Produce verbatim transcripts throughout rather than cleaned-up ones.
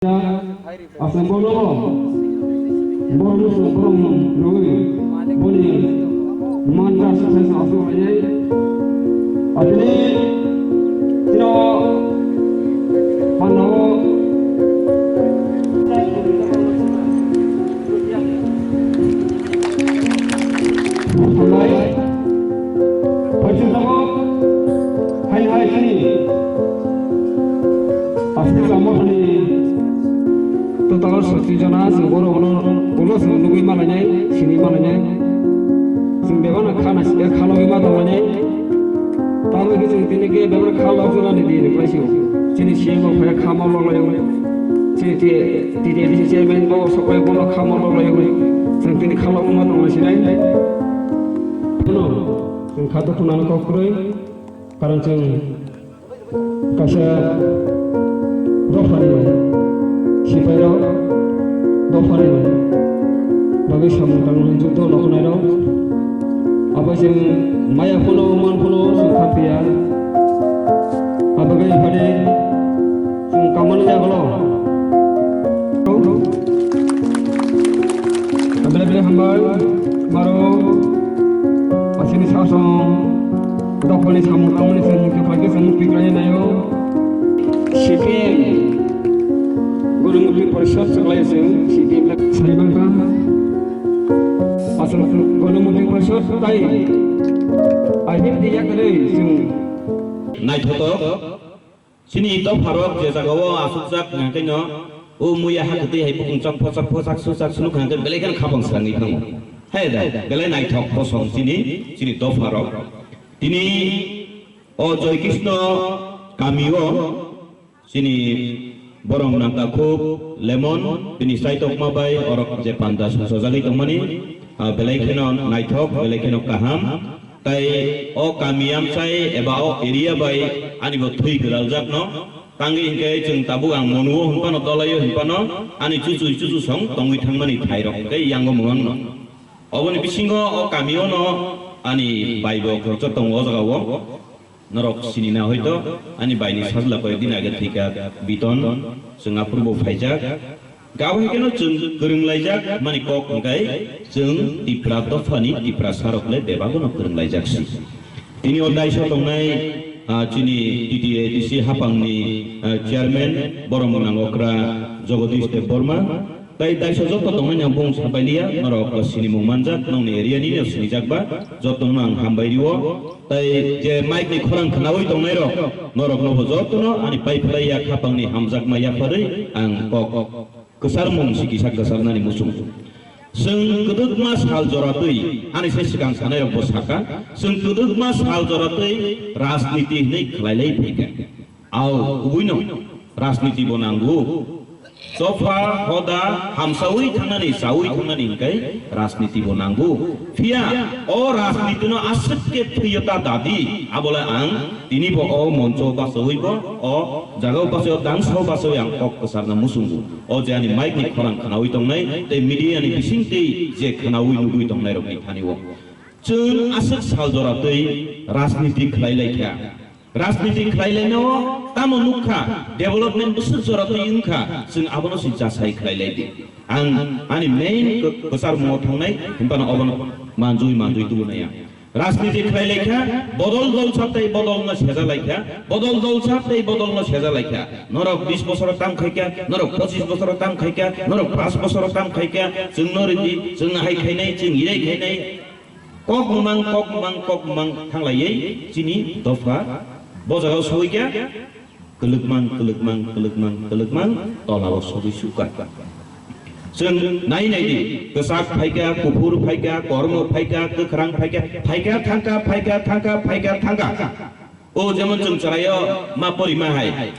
Aswk bono bo, bono se borok rwi boni man da se se aswk lai. Atini tino pano Phaising tabuk, hai hai sini. Aswk lama thani. Total soti jona chwng borok no ulo chwng nugwi manainai, sini manainai. Chwng bebak no khana sika khalogwi ma tonglainai. Tamo khe chwng tini khe bebak kha lok jora ni din kwlai sio. Chini C M o phai kha ma lok lai oi. Chini T D A D C chairman bo sok lai bono kha ma lok lai oi. Chwng tini kha lok ma tong lai sinai. Bono chwng kha dukhu nang kok kwrwi. Karon chwng kaisa dophani sipai rok dophani bagwi samung tangmani jukto noknai rok. Abo chwng maya phano man phano chwng khapiya. Abo bai phani chwng kamani jagalo. Belai belai hambai maro asini sasong dophani samung tangmani chwng khe phaikhe chwng twi khlai naio. C P M Gurung Mukti Parishad chwng lai chwng C P M le sai bangkha. Aswk Gurung Mukti Parishad tai I P F T yakarwi chwng naithotok. Chini dopharok je jagao asukjak hwnkhe no, o muya ha kwtwi hai bukung chak phochak phochak suchak sunuk hwnkhe belai kheno khapang srangwi thango. Hai da, belai naithok kosong chini, chini dopharok. Tini o Joy Krishna kamio chini borok nangka khub lemon, bini chaitokma bai orok je panda sumsojagwi tongmani, ah, belai kheno naithok, belai kheno kaham. Tai o kami amchai eba o area bai ani bo thwi gwlaljakno. Tangwi hinkhe chwng tabuk ang monuo hinphano dolaio hinphano ani chuchwi chuchusong tongwi thangmani thairok hinkhe yango mungangno. Oboni bisingo o kamiono ani baibo khoroksa tongo o jagao. Norok sinina hoito ani baini sajla koyekdin age thwikha Biton, chwng aphuru bo phaijak. Gabo hai kheno chwng kwrwng laijak mani kok hwnkhe chwng Tipra dophani Tiprasarok le bebak no kwrwng laijak si. Tini o daiso tongnai, ah, chini T T A D C hapangni, ah, chairman borok mwnang okra Jagadish Debbarma, tai daiso joto tongnai ang bung sapai liya, norok sinimung manjak, nongni area ni no sinijak ba, joto no ang hambai rio. Tai je mic ni khorang khnaui tongnai rok, norok no bo joto no ani pai phlai ya khapang ni hamjakma yapharwi ang kok. Kwcharmung si kisa kwcharnani muchung. Chwng kwdwkma sal jora twi, ani se swkang sanai rok bo saka, chwng kwdwkma sal jora twi rajniti hinwi khlai lai phaikha. Ao, kubui no, rajniti bo nango. Dopha, hoda, hamsaui thangnani, saui thangnani hinkai rajniti bo nango. Phiya, o rajniti no aswk khe thwiyo ta dadi, abole ang tini bo o moncho basaui bo, o jaga basaui, o dangso basaui ang kok kwcharna muchungo. O je ani mic ni khorang khnaui tongnai, tei media ni bising tei je khnaui nugui tongnai rok ni thani o. Chwng aswk sal jora twi rajniti khlai lai kha. Rajniti khlai lai no tamo nuk kha, development bwswk jora twi wng kha, chwng abono se jasai khlai lai di. Ang ani main kwchar mungo thangnai, hinphano obono manjui manjui tubunai ang. Rajniti khlai lai kha, bodol dol sa tei bodol no seja lai kha, bodol dol sa tei bodol no seja lai kha. Norok bis bosor tam khai kha, norok pochis bosor tam khai kha, norok pas bosor tam khai kha, chwng no ridi, chwng hai khainai, chwng irai khainai. Kok mang, kok mang, kok mang thanglaiwi chini dopha bo jagao soi kha. Kwlwkmang, kwlwkmang, kwlwkmang, kwlwkmang, tolao sogwi sukha. Chwng nai nai di, kwchak phaikha, kuphur phaikha, kormo phaikha, kwkhrang phaikha, phaikha thangkha, phaikha thangkha, phaikha thangkha. O jemon chwng chwraio ma porima hai.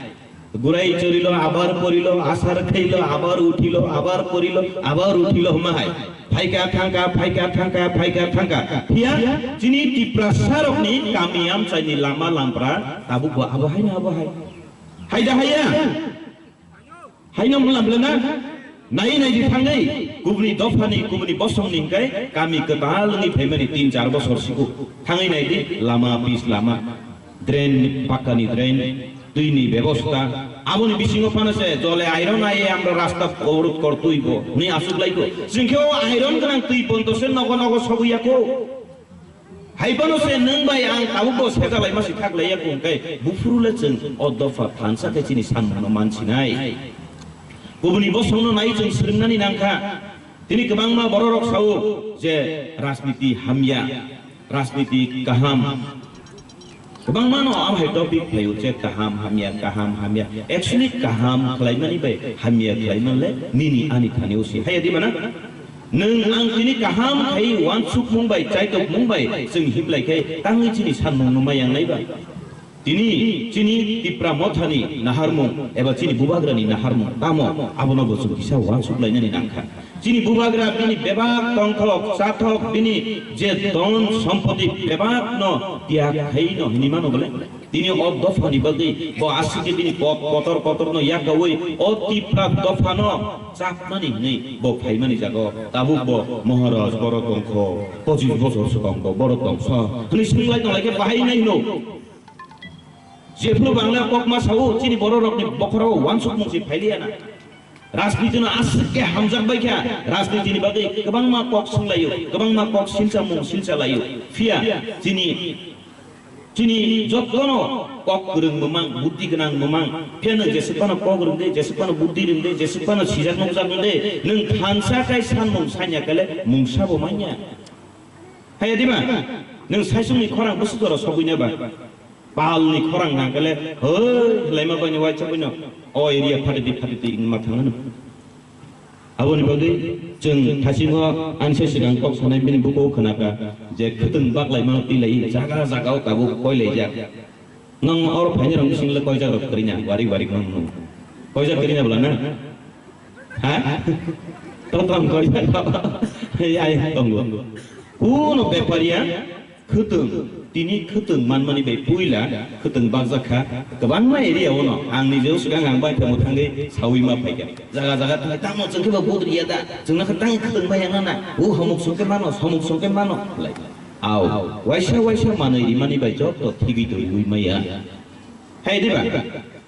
Gurai chorilo, abar porilo, asar khailo, abar uthilo, abar porilo, abar uthilo hwnma hai. Phaikha thangkha, phaikha thangkha, phaikha thangkha. Phiya chini Tiprasarokni kami amchaini lama lampra tabukbo abo haino abo hai. Hai da haiya? Haino mula mula na? Nai nai di thangwi kubuni dophani, kubuni bosongni hwnkhe kami kwtal wngwi phaimani tin char bosor sigo. Thangwi nai di lama, pis lama, drain, pakkani drain, twini bebosta, Aboni bisingo phano se jole iron aye amra rasta oborod kor twi bo ni asuk lai ko. Jing khe o iron gwnang twi bon to se nogo nogo sobu ya ko. Hai phano se nwng bai ang tabuk bo sejalai ma si thak lai ya ko hwnkhe buphuru le chwng o dopha thansa khe chini samung no man sinai. Kubuni bosong no nai chwng swrwng nani nang kha. Tini kwbangma bororok sao je rajniti hamya, rajniti kaham. Kwbangma no am hai topic phaio je kaham hamya, kaham hamya. Actually kaham khlaimani bai hamya khlaiman le nini ani thani o si. Haya di mana? Nwng ang tini kaham khai wansukmung bai, chaitokmung bai, chwng hiplai khai tangwi chini sanmung no mayang nai ba. Tini chini Tipra Mothani naharmung eba chini Bubagrani naharmung tamo abono bo chwng kisa uansuk lainani nangkha. Chini Bubagra bini bebak tongthok chathok bini je don sompoti bebak no tiag khai no hini mano bole. Tini o dophani bagwi bo aswk khe bini kot kotor kotor no yakaui o Tipra dophano chapmani hwnwi bo phaimani jago. Tabuk bo Maharaj boro tongkho, pochis bosor swkang bo boro tongsa hwnwi swng lai tong lai khe bahai nai hwno. Jephru Bangla kokma sao chini bororokni bokhorao wansukmung se phailiya na. Rajniti no aswk khe hamjak bai kha, rajniti ni bagwi kwbangma kok swnglaio, kwbangma kok silchamung silchalaio. Phiya chini, chini jottono kok kwrwng mwmang, buddhi gwnang mwmang. Phiya nwng jeswk phano kok rwng de, jeswk phano buddhi rwng de, jeswk phano sijak nukjak wng de, nwng thansa kai sanmung sanya kale mungsa bo manya. Haya diba? Nwng saisungni khorang bwswk jora sogwi na ba? Palni khorang nang kale, hoi, hwlaima baino waisa baino, o area phatidi phatidi wngma thangano. Aboni bagwi chwng thasingo anse swkang kok sanai bini buko khwnaka je khwtwng baklaimano tilai jaga jagao tabuk koilaijak. Nwng oro phainai rok bising le koijak rok kwrwina warik warik nwng nwng. Koijak kwrwina bwla na? Ha? Tong tong koijak rok. Ai tongo. Kuno bepariya khwtwng, tini khwtwng manmani bai puila khwtwng bakjak kha. Kwbangma area ono ang nijeo swkang ang bai tamo thangwi sawi ma phaikha. Jaga jaga thangwi tamo chwng khe ba budriya da? Chwngno khe tang khwtwng bai yang na? O hamuk song khe mano, samuk song khe mano. Lai. Au, waisa waisa manwi rimani bai joto thigwi tongwi maya. Hai diba?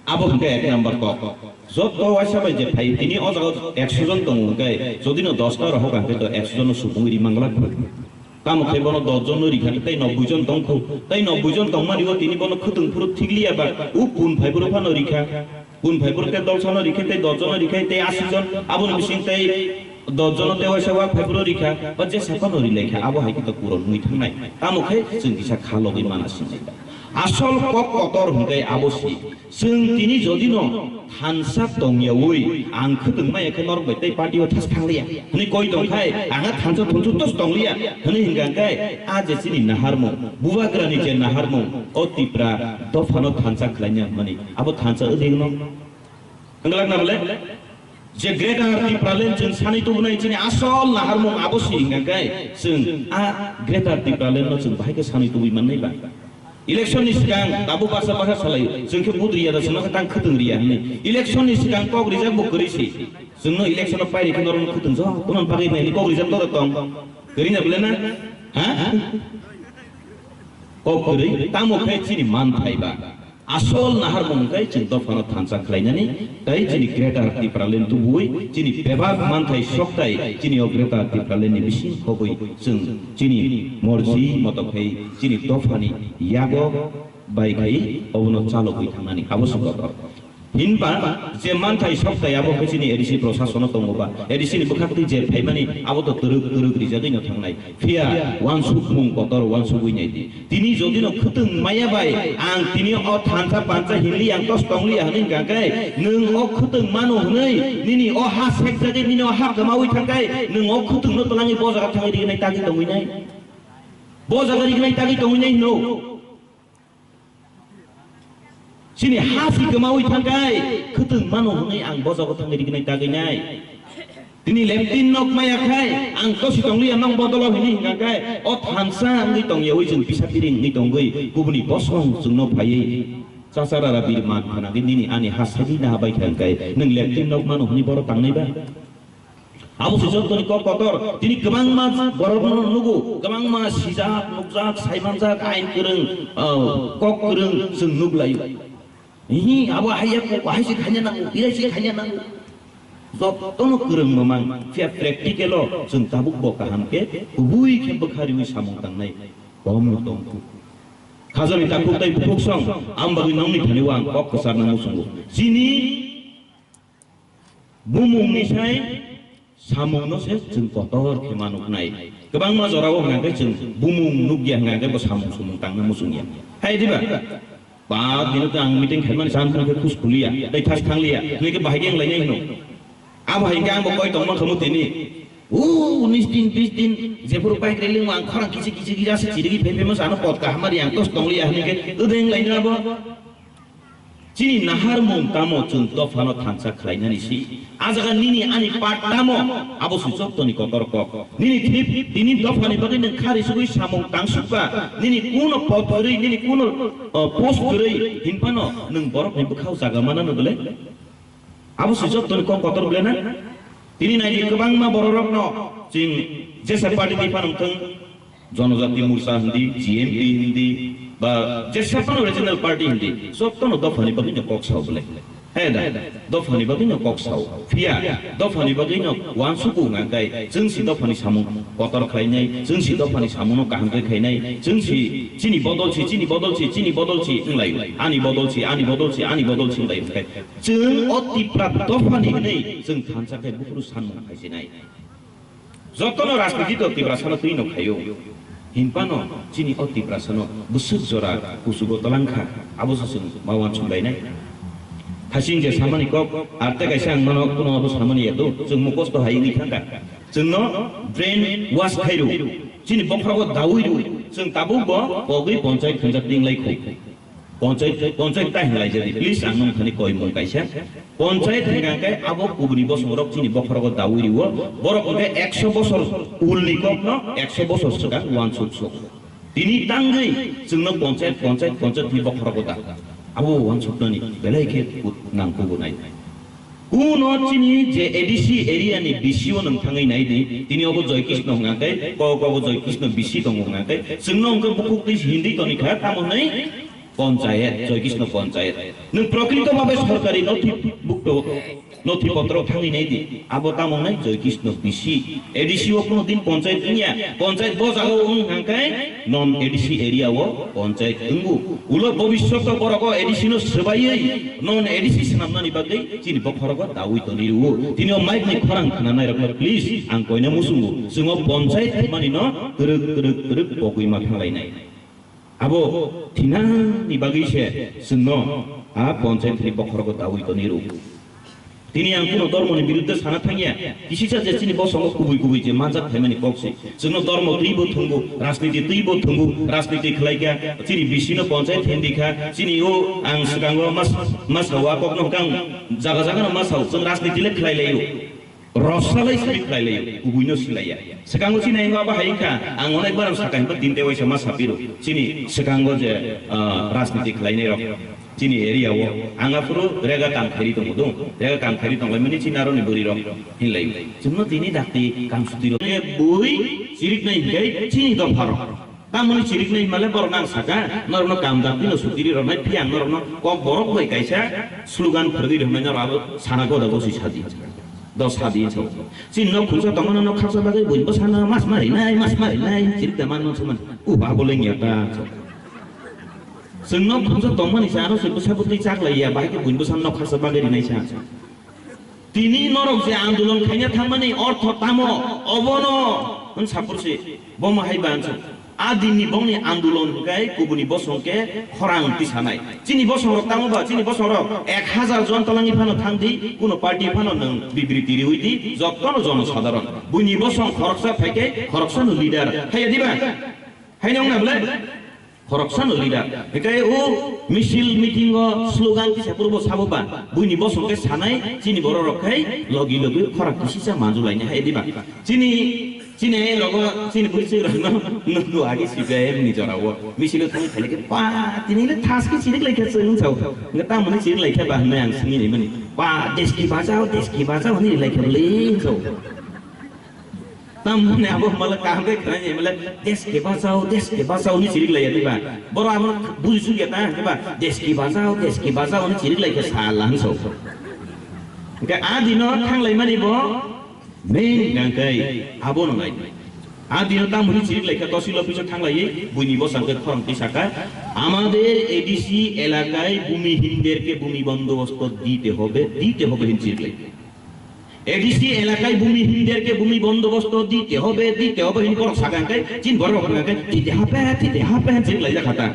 Abo hwnkhe ek number kok. Joto waisa bai je phai tini o jaga ekso jon tongo hwnkhe jodi no dosta rohok hwnkhe to ekso jon no supungwi ri mangla. Tamo khe bono dos jon no rikha tei nobboi jon tongkhu. Tei nobboi jon tongmani o tini bono khwtwng phuru thikliya ba u kun phai phuru phano rikha. Kun phai phuru tei dolsano rikhe tei dos jono rikhe tei asi jon aboni bising tei dos jono tei waisa wak phai phuru rikha ba jesa phano rilaikha abo hai khe to kuron wngwi thangnai. Tamo khe chwng kisa kha logwi mana sinai. Asol kok kotor hwnkhe abo si. Chwng tini jodi no thansa tongyaui ang khwtwng maya khe norok bai tei party o thas thangliya hwnwi koi tongkhai ang a thansa thunsu tos tongliya hwnwi hwnkha khe a je chini naharmung Bubagrani je naharmung o Tipra dophano thansa khlaina hwnmani. Abo thansa wdingno. Wngwlak na bole? Je Greater Tipraland chwng sanwi tubunai chini asol naharmung abo si hwnkha khe chwng a Greater Tipraland no chwng bahai khe sanwi tubui mannai ba. Election ni swkang tabuk baksa baksa salai chwng khe vote riya da chwngno khe tang khwtwng riya hwnwi. Election ni swkang kok rijak bo kwrwi si. Chwngno election o pairi khe norokno khwtwng jok tono bagwi nai kok rijak to tong. Kwrwi na bole na? Ha? Kok kwrwi tamo khe chini manthai ba. Asol naharmung khe chini dophano thansa khlainani, tei chini Greater Tipraland tubui, chini bebak manthai soktai, chini o Greater Tipraland ni bising khobwi chwng chini morji moto khai chini dophani yago bai khai obono chalogwi thangnani abo se kotor. Hinba je manthai soktai abo khe chini A D C prosasono tongo ba, A D C ni bwkhaktwi je phaimani abo to twrwk twrwk rijagwino thangnai. Phiya wansukmung kotor wansugwi nai di. Tini jodi no khwtwng maya bai ang tini o thansa pansa hinli ang tos tongliya hwnwi hwnkha khe nwng o khwtwng mano hwnwi nini o ha sekjagwi nini o ha kwmawi thang khe nwng o khwtwng no twlangwi bo jaga thangwi rignai tagwi tongwi nai. Bo jaga rignai tagwi tongwi nai hwno. Chini ha si kwmawi thangkhai, khwtwng mano hwnwi ang bojago thangwi rignai tagwi nai. Tini leptin nok maya khai, ang tosi tongliya nong bodolo hwnwi hwnkha khai, o thansa wngwi tongyaui chwng bisa piring wngwi tongwi, kubuni bosong chwngno phaiwi, chachara biri man phanagwi nini ani ha sadi naha bai kha hwnkhe, nwng leptin nok mano hwnwi boro tangnai ba? Abo se jottoni kok kotor, tini kwbangma borokno nugo, kwbangma sijak, nukjak, saimanjak, ain kwrwng, ah, kok kwrwng chwng nuklaio. Hihi, abo hai ya ko, hai se khanya nango, birai se khanya nango. Jotono kwrwng mamang, phiya practical o chwng tabuk bo kaham khe kubui khe bwkha riwi samung tangnai. Kom no tongkhu. Khajani takhuk tai bukhuk song, am bagwi nongni thani wang kok kwchar nang muchungo. Chini bumung ni sai samung no se chwng kotor khe manuk nai. Kwbangma jora o hwnkha khe chwng bumung nukya hwnkha khe bo samung sumung tangna muchungya. Hai diba? Ba, bini to ang meeting khaimani san phano khe khus khuliya, tei thas thangliya, hwnwi khe bahai khe wng lainai hwno. Abo hai khe ang bo koi tongma khamu tini. O, unis din, bis din, jephuru bike rally ang khorang kisi, kisi, kisi ase chirigwi phai phai masa ano pot kaham ari ang tos tongliya hwnwi khe, odo wng lainai abo. Chini naharmung tamo chwng dophano thansa khlainani si. A jaga nini ani part tamo, abo se jottoni kotor kok. Nini thip, tini dophani bagwi nwng khari sugwi samung tangsukba, nini kuno pot kwrwi, nini kuno, uh, post kwrwi, hinphano nwng borokni bwkhao jaga manano bwle? Abo se jottoni kok kotor bwle na? Tini naidi kwbangma bororokno chwng jesa party ni phano thwng, Jonojati Morcha hindi, G M P hindi, ba jesa phano regional party hindi, jotono dophani bagwino kok sao bwle. He da, dophani bagwino kok sao. Phiya, dophani bagwino uansukgo hwnka khe, chwng si dophani samung kotor khlainai, chwng si dophani samungno kaham khe khainai, chwng si chini bodol si, chini bodol si, chini bodol si wnglaio. Ani bodol si, ani bodol si, ani bodol si wnglaio. Hwnkhe chwng o Tipra dophani hwnwi chwng thansa khe buphuru sanmung phaisinai. Jotono rajniti to Tiprasano twi no khaio. Hinphano chini o Tiprasano bwswk jora kuchugo twlang kha, abo se chwng ma uansuk lainai. Hasing je samani kok, arte kaisa ang mano kuno abo samani ya do, chwng mukosto hai wngwi thangkha. Chwngno brain wash khairo, chini bokhrogo dawi ro, chwng tabuk bo pogwi ponchayat khwnjak ting lai kho. Ponchayat, ponchayat ta hinlai jadi, please, ang nung thani koi mung kaisa. Ponchayat hingka khe abo kubuni bosong rok chini bokhorogo dawi riwo, borok hingke ekso bosor ulni kokno ekso bosor swkang uansuk sok. Tini tangwi chwngno ponchayat, ponchayat, ponchayat ni bokhorogo da. Abo uansuknani belai khe nangkugo nai. Kuno chini je A D C area ni B C o nung thangwi nai di, tini obo Joy Krishna hwnga khe, kok obo Joy Krishna B C tongo hwnga khe, chwngno hwnkhe bukhuk twi hindi toni kha, tamo hwnwi ponchayat, Joy Krishna ponchayat. Nung prokrito bhabe sorkari nothi bukto, nothi potro thangwi nai di, abo tamo hwnwi Joy Krishna B C, A D C o kuno din ponchayat wngya, ponchayat bo jaga o wng hwnga khe non A D C area o ponchayat wngo. Ulo bobisyoto borok o A D C no swbaiwi non A D C swnamnani bagwi chini bokhorogo dawi toni rwo. Tini o mic ni khorang khwnanai rokno please ang koina muchungo. Chwng o ponchayat mani no kwrwk kwrwk kwrwk pogwi ma thanglainai. Abo thinani bagwi se chwngno a ponchayat ni bokhorogo dawi toni rwo. Tini ang kuno dormoni biruddhe sana thangya, kisisa je chini bosongo kubui kubui je manjak phaimani kok se. Chwngno dormo twibo thwngo, rajniti twibo thwngo, rajniti khlaikha, chini bisino ponchayat hindi kha, chini o ang swkango mas-, masao a kokno hwnkha ang jaga jagano masao, chwng rajniti le khlai laio. Rosa lai simi khlai laio, kubuino silaiya. Swkango chini ang abo hai wngkha, ang onekbar ang saka hinba tinte waisa ma sapiro. Chini swkango je, ah, rajniti khlainai rok. Chini area o ang aphuru rega kam khairi tongo do, rega kam khairi tonglaimani chini aroni bwrwi rok hinlai. Chwngno tini dakti kam suti rok. Bui chirik nai hinkhe chini dopha rok. Tamoni chirik nai himale borok nang saka, norokno kam dakti no suti ri rok nai phiya ang norokno kok borok bai kaisa slogan phwrwgwi rok nai norok abo sana goda gosi sadi. Do sadi so. Chini nok khungsa tongmano nok khaksa bagwi bui bwsano mas mari nai, mas mari nai, chirik da manno suman. U ba bo lengya ta so. Chwngno khungsa tongmani se aro se bwsa bwtwi chak laiya, bahai khe buini bwsa nok khasa bagwi rinai sa. Tini norok je andolon khaina thangmani ortho tamo, obono hwn sapur se, bomo hai ba hwn sa. A dinni bongni andolon hwnkhe kubuni bosong khe khorang tisanai. Chini bosong rok tamo ba, chini bosong rok ek hazar jon talangni phano thang di, kuno party phano nwng bibriti riwi di, jottono jono sadharon. Buini bosong khoroksa phaikhe khoroksano leader. Haiya di ba? Haino wngna bwle? Khoroksano leader. Hikai o misil meeting o slogan kisa purbo sabo ba, buini bosong khe sanai, chini borok rok khai logi logi khorang kisisa manjulaini hai diba. Chini, chini hai logo, chini bwswk rokno nukgo agi C P I M ni jora o. Misil o thangwi khaile khe pa, tini le thas khe chirik lai khe chwng sao. Nga tamoni chirik lai khe ba hwnwi ang swngwi naimani. Pa, desh ki bachao, desh ki bachao hwnwi lai khe bwle sao. Tamni abo mala kaham khe khwlai ni mala, "Desh ke bachao, desh ke bachao" ni chirik lai ya diba. Boro abo buji suk ya ta diba, "Desh ke bachao, desh ke bachao" ni chirik lai khe sal han so. Hingke a dino thang lai mani bo main hingke abo no nai. A dino tam huni chirik lai khe tosil office o thang lai buini bo sangke khorang tisaka, "Amader A D C elakaye bhumi hinderke bhumi bondobosto dite hobe, dite hobe" hin chirik lai. "A D C elakaye bhumi hinderke bhumi bondobosto dite hobe, dite hobe" hin borok saka hingke, chin borok hingke, "Dite hobe, dite hobe" hin chirik lai jak kha ta.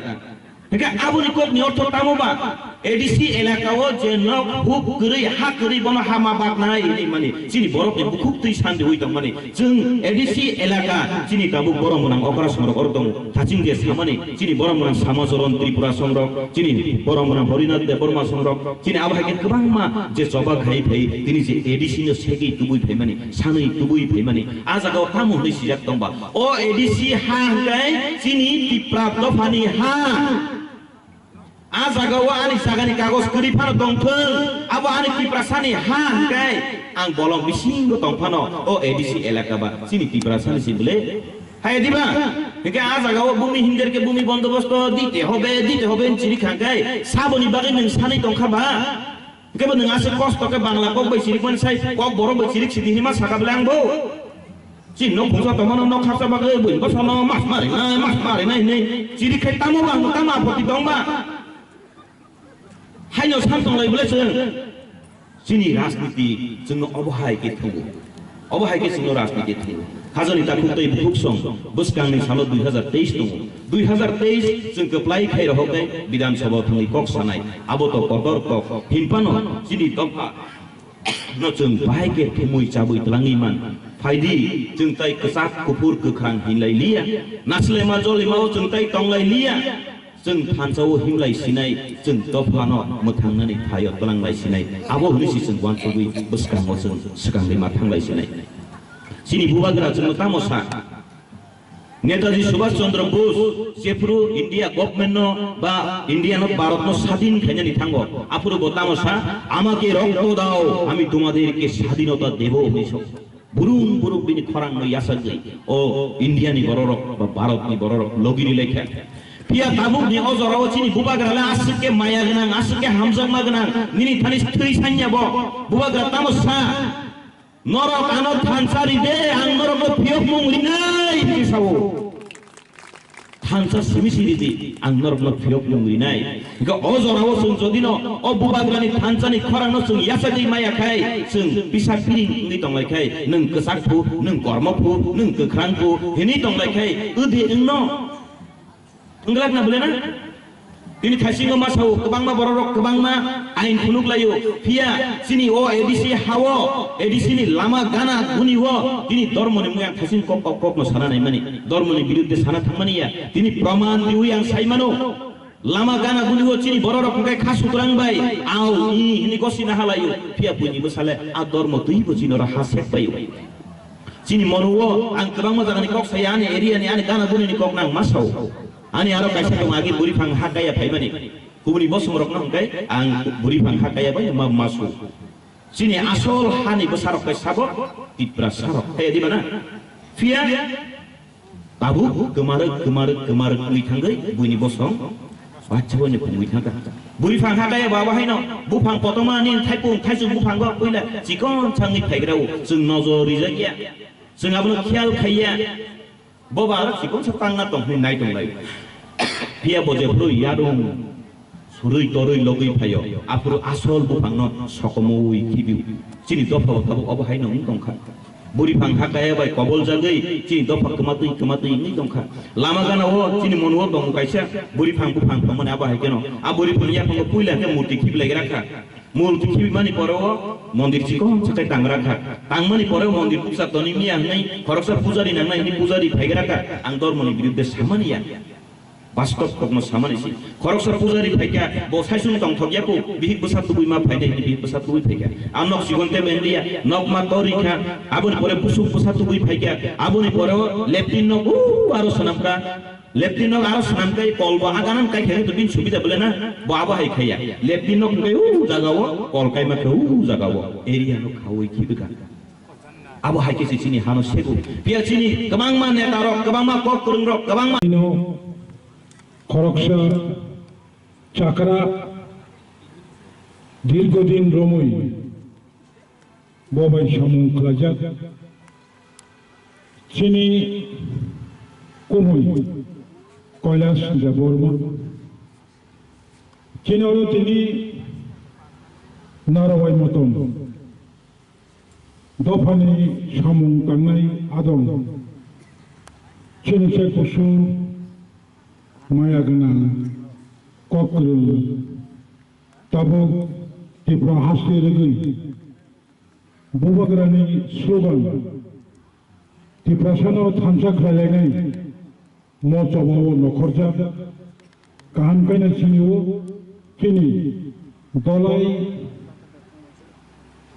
Hingke aboni kokni ortho tamo ba? A D C elaka o je nok huk kwrwi, ha kwrwi bono hama baknai hinwi mani, chini borokni bukhuk twi sandiwi tongmani. Chwng A D C elaka, chini tabuk borok mwnang okra songrok oro tongo. Thaching je samani, chini borok mwnang Samacharan Tripura songrok, chini borok mwnang Harinath Debbarma songrok, chini abo hai khe kwbangma je choba khai phai, tini je A D C no segwi tubui phaimani, sanwi tubui phaimani. A jaga o tamo hwnwi sijak tongba? O A D C ha hwnkhe chini Tipra dophani ha. A jaga o ani jagani kagoj kwrwi phano tongthwng, abo ani Tiprasani ha hwnkhe ang bolong bisingo tong phano o A D C elaka ba chini Tiprasani si bwle hai diba? Hwnkhe a jaga o bhumi hinderke bhumi bondobosto dite hobe, dite hobe hwn chiri kha hwnkhe saboni bagwi nwng sanwi tong kha ba? Hwnkhe bo nwng aswk kosto khe Bangla kok bai chirik mani sai kok borok bai chirik sidi hinwi ma saka bwle ang bo? Chini nok khungsa tongmano nok khaksa bagwi buini bwsano mas marinai, mas marinai hinwi chiri khai tamo ba, ang tamo apoti tong ba? Haino san tonglai bwle chwng? Chini rajniti chwngno obo hai khe thungo. Obo hai khe chwngno rajniti thungo. Khajani takhuk tei bukhuk song bwskangni salo dui hazar teis tongo. Dui hazar teis chwng kwplai khai rohok khe Bidhan Sabha thangwi kok sanai. Abo to kotor kok. Hinphano chini tongkha no chwng bahai khe thumui chabwi twlangwi man. Phaidi, chwng tai kwchak, kuphur, kwkhrang hinlai liya. Nasilema jolimao chwng tai tonglai liya. Chwng thansa o himlai sinai, chwng dophano mwthangnani phaio twlanglai sinai. Abo hwnwi se chwng uansugwi bwskango chwng swkangwi ma thanglai sinai. Chini bubagra chwngno tamo sa? Netaji Subhash Chandra Bose jephuru India government no ba India no Bharat no sadin khainani thango, aphuru bo tamo sa, "Amake rokto dao, ami tomaderke sadinota debo" hwnwi sok. Burung burung bini khorang no yasagwi o India ni bororok ba Bharat ni bororok logi ri laikha. Phiya tabuk ni o jora o chini bubagra le aswk khe maya gwnang, aswk khe hamjakma gwnang, nini thani thwi sanya bo. Bubagra tamo sa, "Norok ano thansa ri de, ang norok no phiyok mung rinai," hinwi sao. Thansa simi siri di, ang norokno phiyok mung rinai. Hingke o jorao chwng jodino o bubagrani thansani khorangno chwng yachagwi maya khai, chwng bisa piring wngwi tonglai khai, nwng kwchak phu, nwng kormo phu, nwng kwkhrang phu, hinwi tonglai khai, wdi wngno. Wngglak na bwle na? Tini thaisingo ma sao, kwbangma bororok kwbangma ain phunuk laio. Phiya chini o A D C hao, A D C ni lama gana guni o, tini dormoni muyang thaising kok kok kokno sana naimani, dormoni birudde sana thangmani ya. Tini proman diwi ang saimano. Lama gana guni o chini bororok hwnkhe kha sutrang bai, au, i, hini gosi na halaio. Phiya buini bwsale a dormo twibo chini oro ha sek baio. Chini mono o ang kwbangma jagani kok saya, ani area ni, ani gana guni ni kok nang ma sao. Ani aro kaisa tong agi buri phang ha kaya phaimani. Kubuni bosong rok no hwnkhe ang buri phang ha kaya bai ma masu. Chini asol hani bwsa rok kai sabo Tipra sa rok. Kaya di bana? Phiya tabuk kwmarwk, kwmarwk, kwmarwk wngwi thangwi buini bosong bachaboino phungwi thangkha. Buri phang ha kaya bo abo haino buphang kotorma ni thaipung thaisung buphango puila chikon changwi phaigrao chwng nojor rijak ya. Chwng abono khiyal khaiya. Boba aro chikon sa tangna tong hwnwi nai tonglai. Phiya bo jephuru yarung surui torui logwi phaio, aphuru asol buphangno sokomoi khibio. Chini dopha bo tabuk obo haino wng tongkha. Buri phang ha kaya bai kobol jagwi chini dopha kwmatwi kwmatwi wngwi tongkha. Lama gana o chini mono o tongo kaisa buri phang buphang tongmani abo hai kheno. A buri phang yaphango puila khe murti khiblai gra kha. Murti khibimani pore o mondir chikon sakai tangra kha. Tangmani pore o mondir buksa toni miya hwnwi khoroksa pujari nangnai hwnwi pujari phaigra kha. Ang dormoni birudde samani ya. Bastob kokno samani si. Khoroksa pujari phaikha, bo saisung tongthok ya kho, bihik bwsa tubui ma phainai hwnwi bihik bwsa tubui phaikha. Ang nok chikon te bendiya, nok ma tori kha, aboni pore busuk bwsa tubui phaikha, aboni pore o leptin nok u aro swnam kha. Leptin nok aro swnam kai kol bo aganan kai khe to bin subida bole na, bo abo hai khaiya. Leptin nok kai u jaga o, kol kai ma khe u jaga o. Area nok khaui khibika. Abo hai khe se chini hano sego. Phiya chini kwbangma neta rok, kwbangma kok kwrwng rok, kwbangma. Ino khoroksa chakra dirgodin romwi bo bai samung khlaijak. Chini kumui Kailash Debbarma. Chini oro tini Narabai Motom dophani samung tangnai adong. Chini se kusung maya gwnang kok kwrwng tabuk Tripura haste rwgwi Bubagrani slogan Tiprasano thansa khlailainai mo chobao nokhorjak. Kaham khe no sini o chini Dolai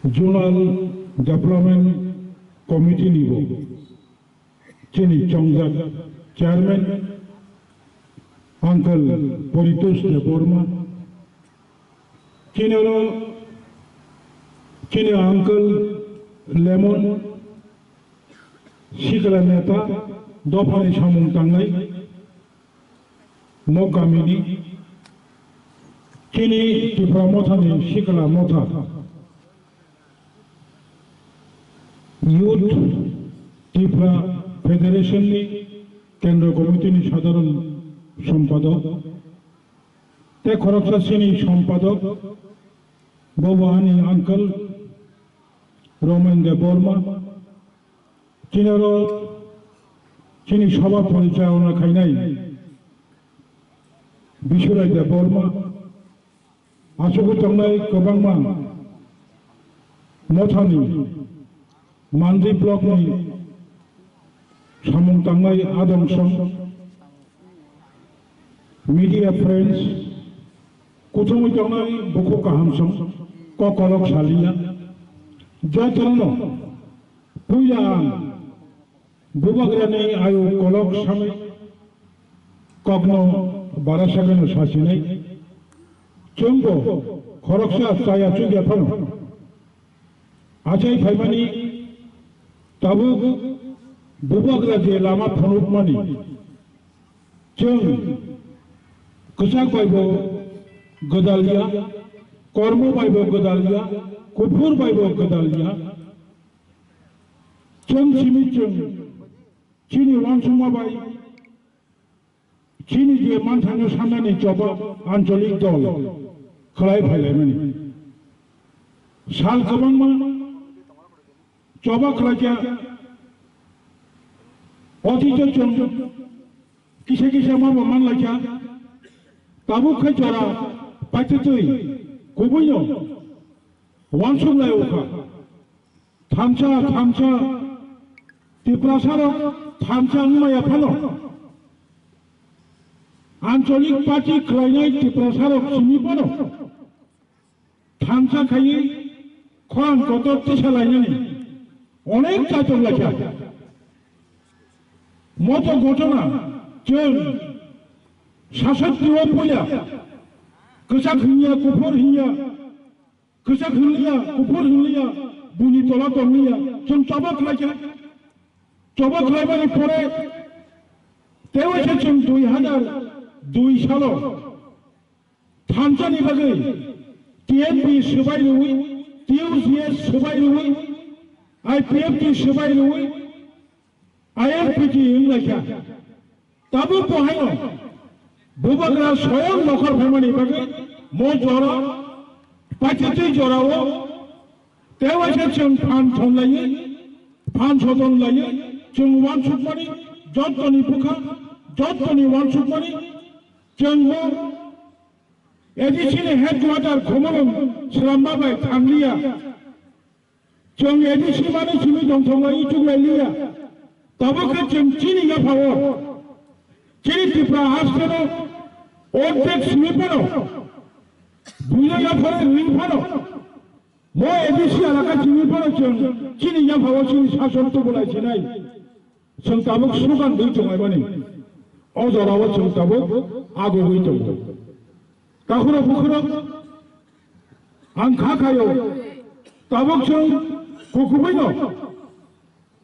Zonal Development Committee ni bo chini chongjak chairman uncle Paritosh Debbarma, chini oro chini uncle Lemon, sikla neta, dophani samung tangnai, mo kamini, chini Tipra Mothani sikla motha, Youth Tipra Federation ni Kendra Committee ni sadharon sompadok, tei khoroksa chini sompadok, bobo ani uncle Romen Debbarma, chini oro chini sabha porichayona khainai Biswrai Debbarma, asugwi tongnai kwbangma mothani Mandi block ni samung tangnai adong song, media friends, kuthumwi tongnai bukhuk kaham song, kokolok saliya, jotono puila ang Bubagrani ayu kolok samwi kokno barasagano sasinai. Chwngbo khoroksa chaya chukya phano achai phaimani tabuk Bubagra je lama phunukmani chwng kwchak baibo gwdalya, kormo baibo gwdalya, kuphur baibo gwdalya. Chwng simi chwng chini uansukma bai chini je manthangno sannani choba ancholik dol khlai phailaimani. Sal kwbangma choba khlaikha, otito chwng kisa kisa mabo manlaikha, tabuk khe jora paitotwi kubuino uansuk lai ukha. Thansa, thansa, Tiprasarok thansa wngmaya phano, ancholik party khlainai Tiprasarok simi phano thansa khaiwi khorang kotor tisa lainani onek chaitok laikha. Moto ghotona chwng sasakti o puila kwchak hinya, kuphur hinya, kwchak hinliya, kuphur hinliya, buini tola tongliya, chwng choba khlaikha. Choba khlaimani pore tei waisa chwng dui hazar dui salo thansani bagwi T N P swbai rwui, T U C S swbai rwui, I P F T swbai rwui, I R P T wng lai kha. Tabuk bo haino Bubagra soyang nokhor phaimani bagwi mo jora paitotwi jorao tei waisa chwng phan thom laiwi, phan soton laiwi, chwng uansukmani jottoni bwkha, jottoni uansukmani chwng mo A D C ni headquarter Khumulwng swramba bai thangliya. Chwng A D C mani simi tongthok lai chuk lai liya. Tabuk khe chwng chini yaphao, chini Tripura haste no ordek simi phano, buino yapharo rwi phano, mo A D C elaka simi phano chwng chini yaphao chini sason tubulai sinai. Chwng tabuk slogan dui chonglai mani. O jorao chwng tabuk agugwi tongo. Takhurok bukhurok ang kha khaio, tabuk chwng kukubuino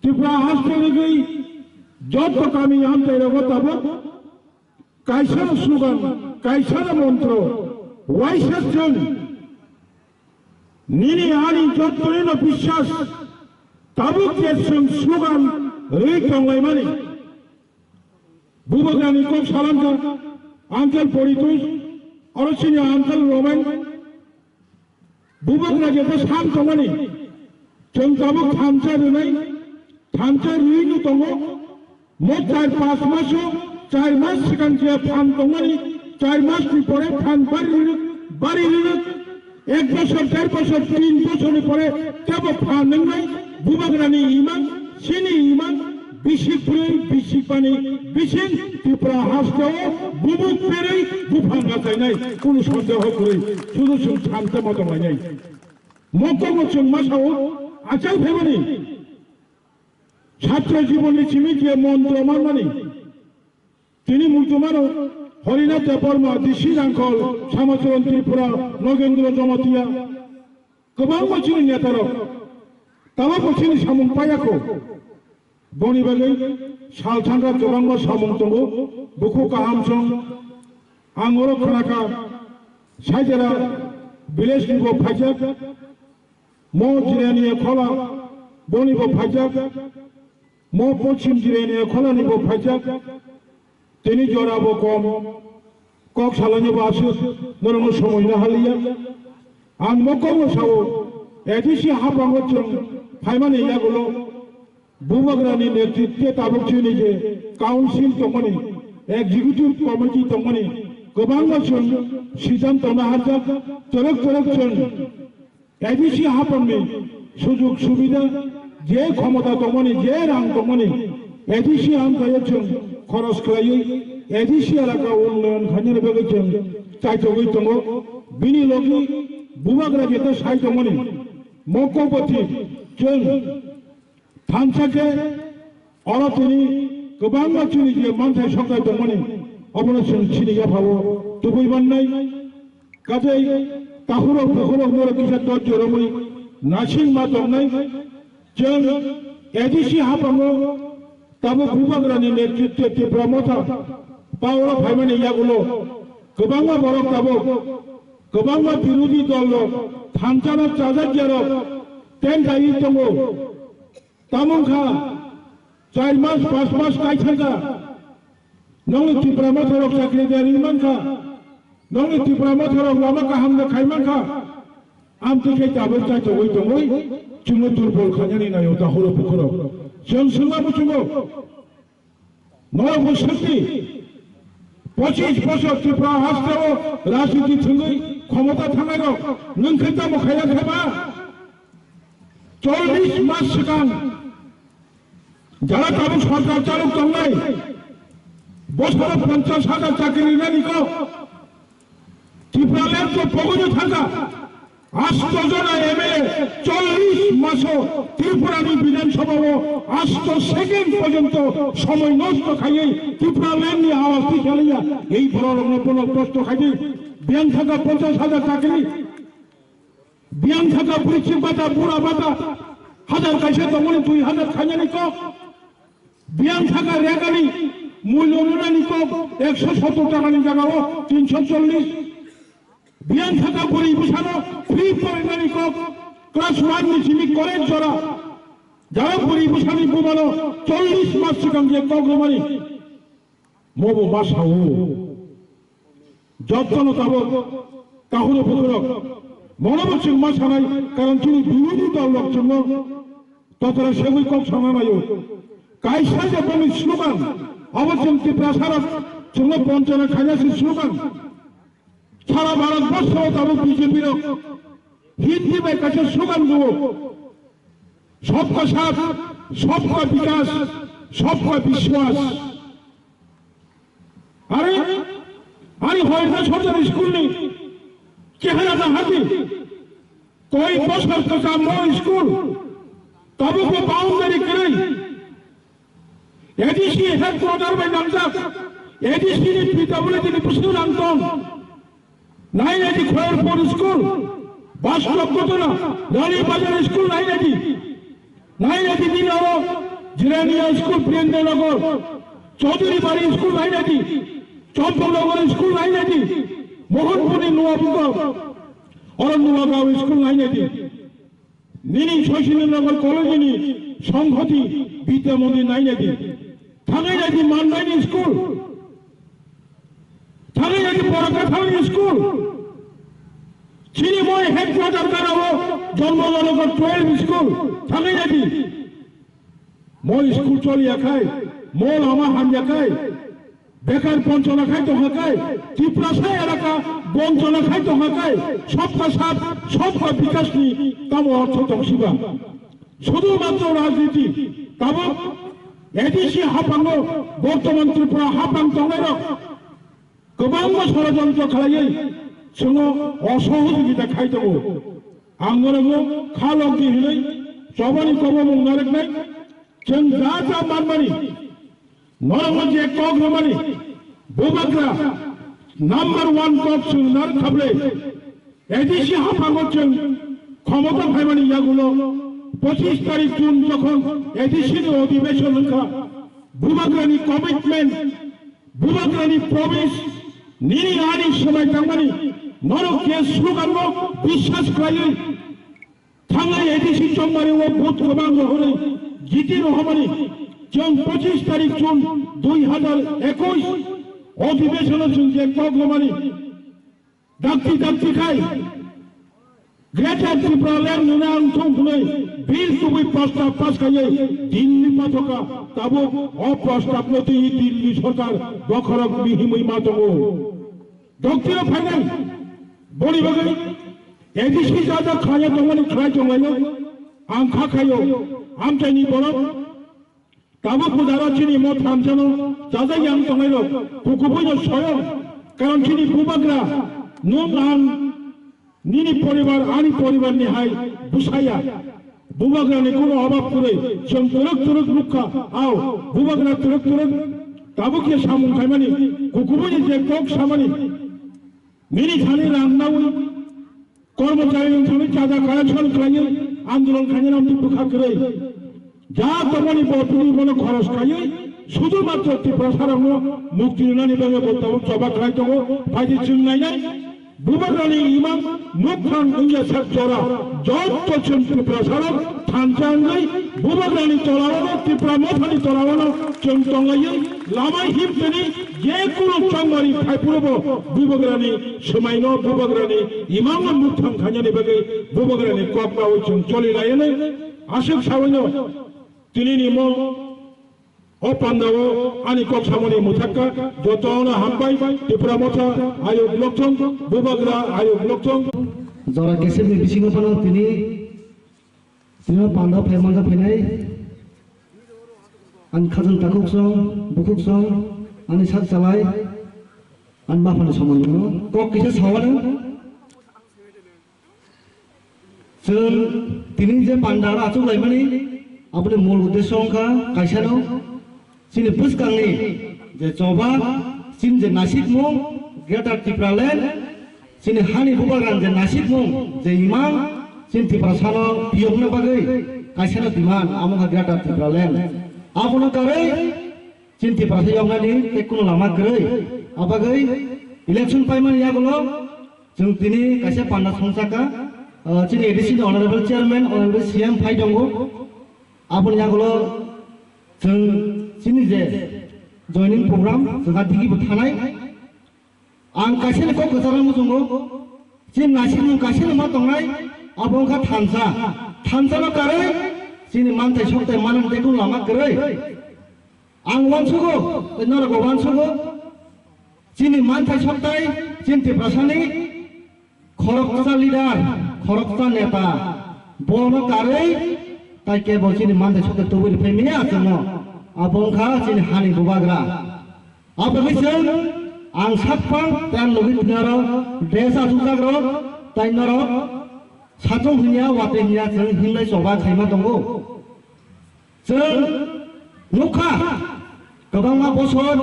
Tripura haste rigwi jotto kami amchai rogo tabuk kaisa slogan, kaisa montro, waisa chwng nini ani jottoni no biswas tabuk je chwng slogan rwi tonglaimani. Bubagrani kok salamjak, Uncle Poritus, oro chini Uncle Roman, Bubagra jeta sam tongmani, chwng tabuk thansa rwnai, thansa rwino tongo, mo char pas maso, char mas swkang je phan tongmani, char masni pore phan bari rwrwk, bari rwrwk, ek bosor, der bosor, tin bosorni pore tebo phan wngnai, Bubagrani imang, chini imang, bisik bwrwi, bisik bani, bising Tripura hasteo bubuk berwi buphang achainai, kunu sondeho kwrwi, sudu chwng thansa ma tonglainai. Mokogo chwng ma sao, achai phaimani chhatro jibonni simi je montro manmani, tini muitu mano Harinath Debbarma, D C Rangkhol, Samacharan Tripura, Nogendra Jamatia, kwbangma chini netarok, tabukbo chini samung paiyakho. Boni bagwi sal thangkha kwbangma samung tongo, bukhuk kaham song. Ang oro khnakha, Saijara village ni bo phaijak, mo Jirania Khola boni bo phaijak, mo Pochim Jirania Khola ni bo phaijak, tini jora bo kom, kok salani bo aswk, norokno somoi no haliya. Ang mokongo sao, A D C haphango chwng phaimani yagulo, Bubagrani netritwe tabuk chini je council tongmani, executive committee tongmani, kwbangma chwng siddhanto naharjak, chorok chorok chwng A D C haphangni sujug subida, je khomota tongmani, je rang tongmani, A D C amchaio chwng khoros khlaiwi A D C elaka unnoyon khainani bagwi chwng chaitogwi tongo. Bini logi Bubagra jeta sai tongmani, Mokopati chwng thansa khe oro tini kwbangma chini je manthai sokjak tongmani, obono chwng chini yaphao tubui mannai. Kathai tahurok bukhurok norok kisa dojjo romwi nasing ma tongnai. Chwng A D C haphango tabuk Bubagrani netritwe Tipra Motha power o phaimani yagulo kwbangma borok tabuk, kwbangma birodhi dol rok, thansa no chajak ya rok, ten dai tongo. Tamung kha, char mas, pas mas kai thangkha. Nongni Tipra Motha rok chakri de ri mankha. Nongni Tipra Motha rok lama kaham de khai mankha. Amtwi khe tabuk chaitogwi tongwi chwngno durbol khainani naio tahuro bukhurok. Chwng swngma muchungo. Norok bo sakti, pochis bosor Tripura hasteo rajniti thwngwi khomota thangnai rok nwng khe tamo khaiya khe ba? Chollish mas swkang jara tabuk sorkar chalok tongnai, bosoro ponchash hajar chakri rinani kok. Tipraland to pogoni thangkha, asto jona M L A, chollish maso Tripurani Bidhan Sabha o asto second porjonto somoy nosto khaiwi Tipraland ni awas tikhalaiya, ei bororokno bono kosto khaidi, biyang thangkha ponchash hajar chakri, biyang thangkha bwrwi chik bata, bura bata, hajar kaisa tongmani dui hajar khainani kok. Biyang thangkha regani mulyo rwnani kok ekso sottor takani jagao tinsho chollish. Biyang thangkha bwrwi bwsano free porinani kok class one ni simi college jora. Jara bwrwi bwsani bumano chollish mas swkang je kok rwmani. Mobo ma sao. Jottono tabuk tahuro bukhurok. Mono bo chwng ma sanai, karon chini birodhi dol rok chwngno totoro segwi kok sana naio. Kaisa je boni slogan, abo chwng Tiprasa rok chwngno ponchana khaina se slogan. Sara Bharat borso o tabuk B J P rok Hindi bai kaisa slogan duo, "Sabka saath, sabka vikas, sabka vishwas." Are, ani hoyna sorkari school ni chehara ta hati. Koi bosor kwcham mo school, tabuk bo boundary kwrwi. A D C headquarter bai nangjak, A D C ni P W D ni bwswk rang tong. Nai nai di Khoyerpur school, Bastop Gotona, Rani Bazar school nai nai di. Nai nai di nini oro Jirania school, Birendra Nagar, Chaudhary Bari school nainadi, Champaknagar school nainadi, Mohanpurni Nuwa Bukam, oro Nuwagaon school nainadi. Nini Shaisini Nagar College ni Songhoti Vidya Mandir nainadi. Thangai nadi Mandaini school. Thangai nadi Borakathangni school. Chini moi headquarter Garao Janmanagar twelve school. Thangai nadi. Moi school choliya khai, mo lama hamya khai, bekar bonchona khai tongkha khai, Tiprasa elaka bonchona khai tongkha khai, sabka saath, sabka bikas ni tamo ortho tongsiba. Sudhu matro rajniti, tabuk A D C haphango, bortoman Tripura haphang tongnairok, kwbangma sorojontro khlaiwi chwngno osohojogita khai tongo. Ang norokno kha lok di hwnwi chobani kobo mung narwknai. Chwng ja ja manmani, norokno je kok rwmani, bubagra number one kok chwng narwk kha ble. A D C haphango chwng khomota phaimani yagulo pochis tarik June jokhon A D C ni odhibeshon wngkha, bubagrani commitment, bubagrani promise, nini ani swmai tangmani, norok je slogan no biswas khlaiwi thangnai A D C chongmani o vote kwbang rohorwi jiti rohormani, chwng pochis tarik June dui hazar ekush odhibeshon o chwng je kok rwmani, dakti dakti khai Greater Tripura Land nuna ang thung hwnwi bill tubui prostab pass khaiwi Delhi pathoka, tabuk o prostab no twi Delhi sorkar bokhorok mihimwi ma tongo. Doktino phainai boni bagwi A D C jajak khlaiya tongmani khlai tonglaio, ang kha khaio, amchaini borok. Tabuk pujaro chini mo thamsano chajakya wng tongnairok kukubuino soyong, karon chini bubagra nwng ang nini poribar ani poribarni hai bwsaya. Bubagrani kuno obab kwrwi chwng twrwk twrwk nukha, ao bubagra twrwk twrwk tabuk khe samung khaimani kukubuini je kok samani nini thani rang naui Kormochari wngthangwi chaja collection khlaiwi andolon khainai rok bwkha kwrwi. Ja tongmani bo tini bono khoros khaiwi sudhu matro Tiprasa rokno mukti rwnani bagwi bo tabuk choba khlai tongo. Phaidi chwng nainai bubagrani imang mukthang wngya sak jora jotto chwng Tiprasa rok thansa wngwi bubagrani tolao no Tipra mothani tolao no chwng tonglaiwi lama himtani je kunu chongmani phaiphuru bo bubagrani swmaino bubagrani imangno mukthang khainani bagwi bubagrani kok naui chwng choli lainai. Aswk sabaino tinini mo o pandao ani kok samani mwthakka jotono hambai Tipra Motha ayuk lokthong bubagra ayuk lokthong. Jora kesepni bisingo phano tini Tino panda phai manja phainai. Ani khajang takhuk song, bukhuk song, ani sak chalai, ani maphani somani no. Kok kisa sawano. Chwng tini je panda aro achuk laimani, aboni mul uddesho wngkha kaisano. Chini bwskangni je choba, chini je nasikmung, Greater Tipraland, chini hani bubagrani je nasikmung, je imang, chini Tiprasano phiyokna bagwi kaisano demand, amo wngkha Greater Tipraland. Abono karwi chini Tiprasa yoknani tei kuno lama kwrwi. Abagwi election paimani yagulo chwng tini kaisa panda songchakha, ah, chini A D C ni Honorable Chairman, Honorable C M phai tongo. Aboni yagulo chwng chini je joining program, chwng a digi bo thanai. Ang kaisa ni kok kwcharo muchungo, chini naisingmung kaisa ni ma tongnai, abo wngkha thansa. Thansa no karwi chini manthai sokthai manani tei kunu lama kwrwi. Ang uansugo, tei norok bo uansugo, chini manthai sokthai, chini Tiprasani, Khoroksa leader, khoroksa neta, bono karwi tai kebo chini manthai sokthai tubui rwphai manya chwngno. Abo wngkha chini hani bubagra. Aboni chwng ang sakphang tei ang logi twnarok dress achukjakrok tai norok satung hinya watwi hinya chwng hinlai choba khaima tongo. Chwng nukha kwbangma bosor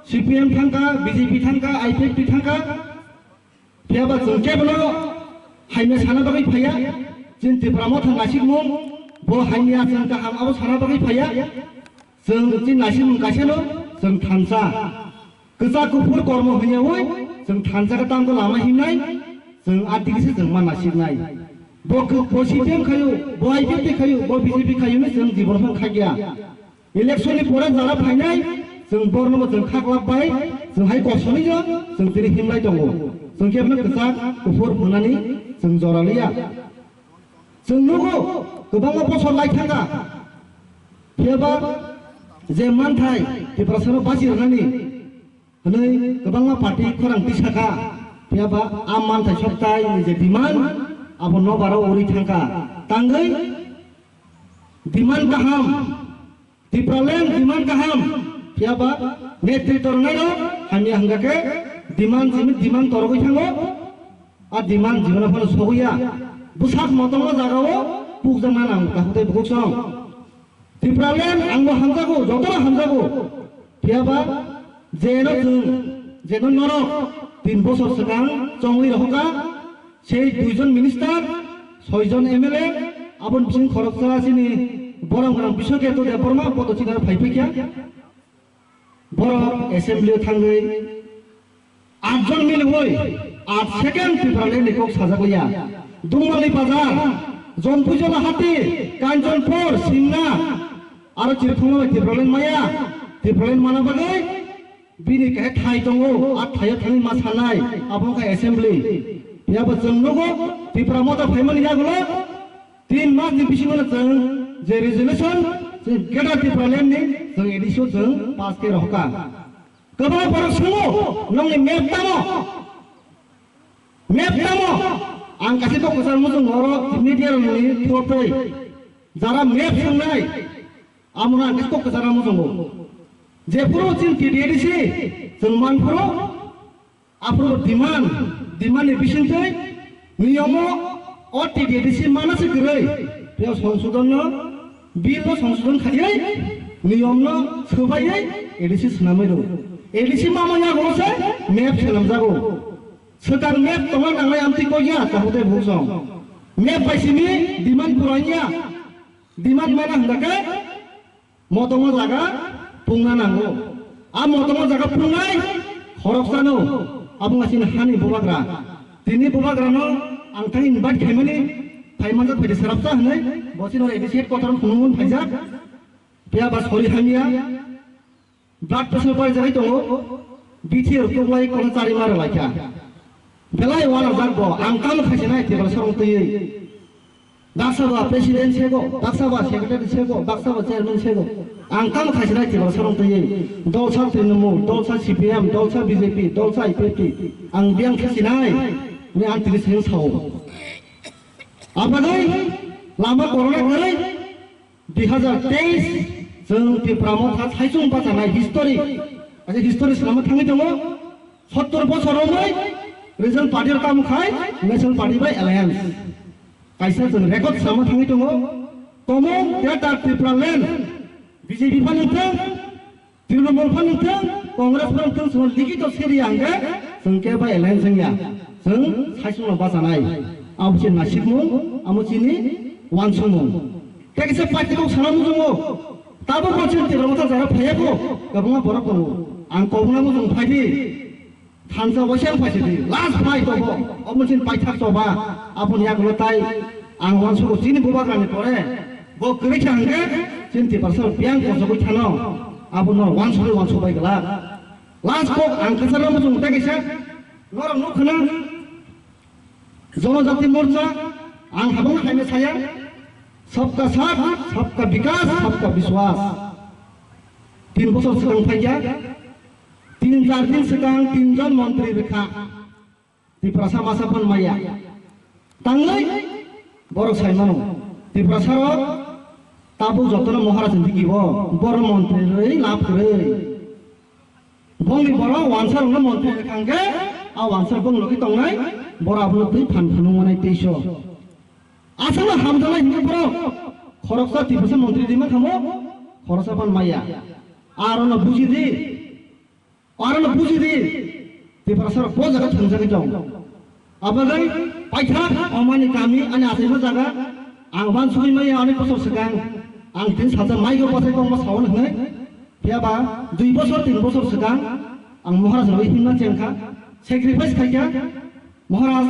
C P M thangkha, B J P thangkha, I P F T thangkha. Phiyaba chwng kebono hamya sana bagwi phaiya, chini Tipra Motha nasikmung, bo hamya chwng kaham abo sana bagwi phaiya. Chwng chini naisingmung kaisano chwng thansa. Kwchak kuphur kormo hwnyaui chwng thansa khe tamo lama himnai, chwng a digise chwng ma naisirnai. Bo khe, bo C P M khayu, bo I P F T khayu, bo B J P khayu hwnwi chwng jibon phang khakya. Election ni pore jara phainai, chwng borno bo chwng khaklap bai, chwng hai kosonwi no chwng tini himlai tongo. Chwng khe bono kwchak kuphur hwnani chwng jora liya. Chwng nugo, kwbangma bosor lai thangkha. Phiyaba je manthai Tiprasano bachi rwnani hwnwi kwbangma party khorang tisakha. Phiyaba a manthai soktai ni je demand abo nobaro uri thangkha. Tangwi demand kaham, Tipraland demand kaham. Phiyaba netritw rwnairok hamya hwnkha khe demand simi demand torogwi thango. A demand jibon phano sogwi ya. Bwsak motongma jagao pukjakna nango, takhuk tei bukhuk song. Tipraland angbo hamjago, jotono hamjago. Phiyaba jeno chwng, jeno norok tin bosor swkang chongwi rohorkha, sei duijon minister, soijon M L A, aboni bising khoroksa chini borok gwnang Biswaketu Debbarma, boto chini aro phai phai kha. Borok assembly o thangwi atjon miliwi at second Tipraland ni kok sajak liya. Dungmali Bazar, Jompuijala Hati, Kanchanpur, Simna, aro chirkhongma bai Tipraland maya. Tipraland mana bagwi bini kahe thai tongo, a thaio thangwi ma sanai, abo wngkha assembly. Phiyaba chwng nugo, Tipra Motha phaimani yagulo tin mas ni bisingo no chwng je resolution, chwng Greater Tipraland ni chwng A D C o chwng pass khe rohorkha. Kwbangma borok swngo, "Nongni map tamo? Map tamo?" Ang kaisa kok kwchar muchung oro media rokni through tei jara map swngnai, amono ang kaisa kok kwchar muchungo. Jephuru chini T T A D C chwng manphuru, aphuru demand, demand ni bisingtwi niyomo o T T A D C mana se kwrwi, tei o songsodon no, bill no songsodon khaiwi, niyom no swbaiwi A D C swnamwi rw. A D C mamo yago se map swnamjago. Swkang map tongna nangnai amtwi kok ya, takhuk tei bukhuk song. Map bai simi demand pura ya. Demand mana hwnkha khe motongma jaga pungna nango. A motongma jaga pungnai khoroksano abo wngkha chini hani bubagra. Tini bubagrano ang thang invite khaimani, phai manjak phaidi srapsa hwnwi, bo chini oro A D C headquarter phunukmani phaijak. Phiya ba sori hamya, blood pressure barijagwi tongo, bithi rok tuklai kono chari ma rwlaikha. Belai uanajak bo, ang tamo khaisinai Tiprasa rok twiwi. Baksa ba president sego, baksa ba secretary sego, baksa ba chairman sego. Ang tamo khaisinai Tiprasa rok twiwi. Dolsa Trinamool, dolsa C P M, dolsa B J P, dolsa I P F T. Ang biyang khe sinai, ni ang tini seng sao. Abagwi lama corona kwrwi, dui hazar teis chwng Tipra Motha saichung bachanai history. Aje history swnamwi thangwi tongo. Sottor bosor romwi regional party rok tamo khai national party bai alliance. Kaisa chwng record swnamwi thangwi tongo. Tomong Greater Tipraland B J P phano thang, Trinamool phano thang, Congress phano thang, chwng likito siri hwnkhe chwng khe bai alliance wngya. Chwng saichungno bachanai. Abo chini nasikmung, amo chini uansukmung. Tei kisa party kok sana muchungo. Tabuk bo chini Tipra Motha jara phaiya kho, kwbangma borok tongo. Ang kobokna muchung phaidi. Thansa waisa ang phaisidi. Last fight obo. Obo chini paithak choba. Aboni yagulo tai ang uansugo chini bubagrani pore. Bo kwrwi kha hwnkhe chini Tiprasa biyang kosogwi thano. Abono uansugwi uansuk bai glak. Last kok ang kwcharo muchung tei kaisa. Norok nuk khna. Jonojati Morcha, ang habang khaina saya, sabka saath, sabka vikas, sabka vishwas. Tin bosor swkang phaiya, tin char din swkang tin jon montri rwkha. Tiprasa masa phan maya. Tangwi borok sai mano. Tiprasa rok tabuk jotono Maharaj ni digibo, boro montri rwi lab kwrwi. Bongni borok uansarokno montri rwkha hwnkhe, a uansar bong logi tongnai, borok abono twi phan phunuk manai teiso. Aswkno hamjaknai hwnkhe borok khoroksa Tiprasa montri di mankha mo, khoroksa phan maya. Arono buji di, arono buji di, Tiprasarok bo jaga thwngjagwi tong. Abagwi paithak omani kami ani achaima jaga ang uansugwi maya ani bosor swkang. Ang tin sacha mai go bosai kok ma sawan hwnwi. Phiya ba dui bosor, tin bosor swkang ang Maharaj rwi himna chengkha. Sacrifice khaikha. Maharaj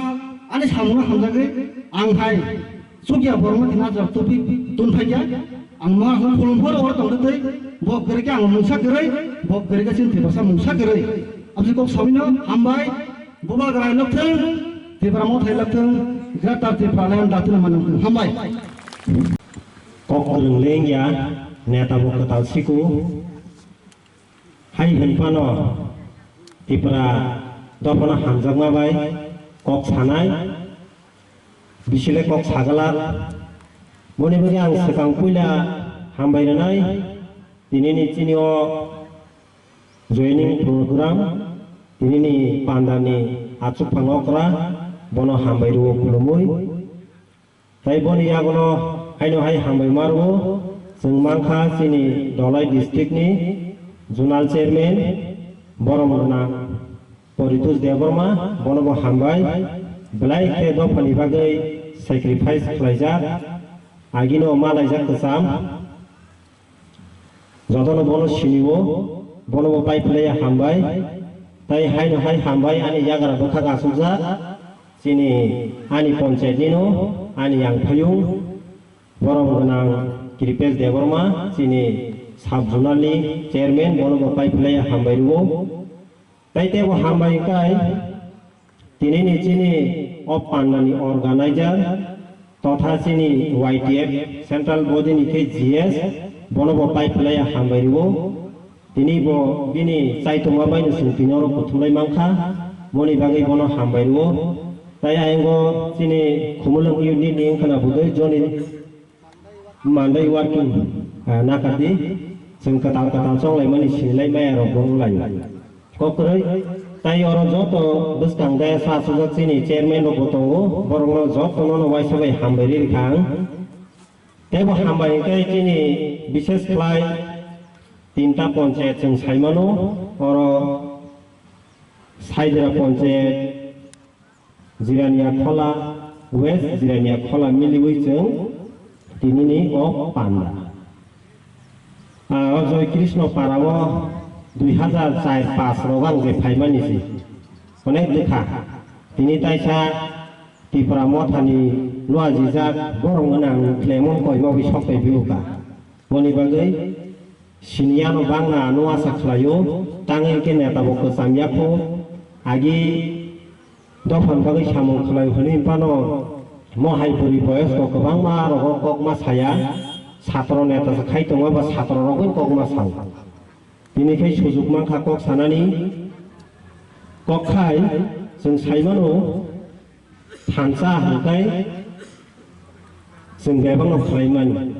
ani samungno hamjagwi ang hai chukya borokno tin hajar tupi tun phaikha. Ang Maharaj no khulum phoro oro tongtwi twi bo kwrwikhe ang mungsa kwrwi, bo kwrwikhe chini Tiprasa mungsa kwrwi. Aboni kok samino hambai. Bubagra lokthung, Tipra Mothai lokthung, Greater Tipraland datino manung hambai. Kok kwrwng lengya, neta bo kwtal siku. Hai hwnphano Tipra dophano hamjakma bai kok sanai, bisile kok sagalak. Boni bagwi ang swkang puila hambai rwnai, tinini chini o joining program, tinini pandani achukphang okra, bono hambai rwo khulumwi. Tai boni yagulo haino hai hambai ma rwo, chwng mankha chini Dholai district ni zonal chairman, borom gwnang Poritosh Debbarma, bono bo hambai, belai khe dophani bagwi sacrifice khlaijak, agino ma laijak kwcham. Jotono bono sinio, bono bo pai phlaiya hambai. Tai haino hai hambai ani yagra bwkhak asukjak. Chini ani panchayat nino, ani yang phayung, borom gwnang Kripesh Debbarma, chini sub zonal ni chairman, bono bo pai phlaiya hambai rwo. Tai tebo hambai wngkha, tinini chini o pandani organizer totha chini Y T F central body ni khe G S, bono bo pai phlaiya hambai rwo. Tini bo bini chaitongma bai no chwng tini oro kuthumlai mankha, boni bagwi bono hambai rwo. Tai ayang o chini Khumulwng unit ni wngkhana bwdwi Joni Mandai working, ah, nakardi, chwng kwtal kwtal chonglaimani sinilai maya rok bo wnglaio. Kokrwi, tai oro joto bwskang daya sa sujak chini chairman rok bo tongo, borokno jotono no waisa bai hambai rikha ang. Teibo hambai hwnkhe chini bishes khlai tinta panchayat chwng saimano, oro Saidra panchayat, Jirania Khola, West Jirania Khola miliwi chwng tinini o panda. Ah, o Joy Krishna para o dui hazar char pash rogo ang je phaimani se. Onek bwkha. Tini taisa Tipra mothani luajijak borok gwnang Clement koima bai sok tei biuka. Boni bagwi siniya no bangna ano asa khlaio, tangwi khe neta bo kwcham ya kho. Agi dophani bagwi samung khlai hwnwi phano mo hai bwrwi boyosko kwbangma rogo kok ma saya, satro neta se khai tongma ba satro rogwi kok ma sao. Tini khe sujuk mankha kok sanani, kok khai chwng saimano thansa hwnkhe chwng bebakno khlaimani.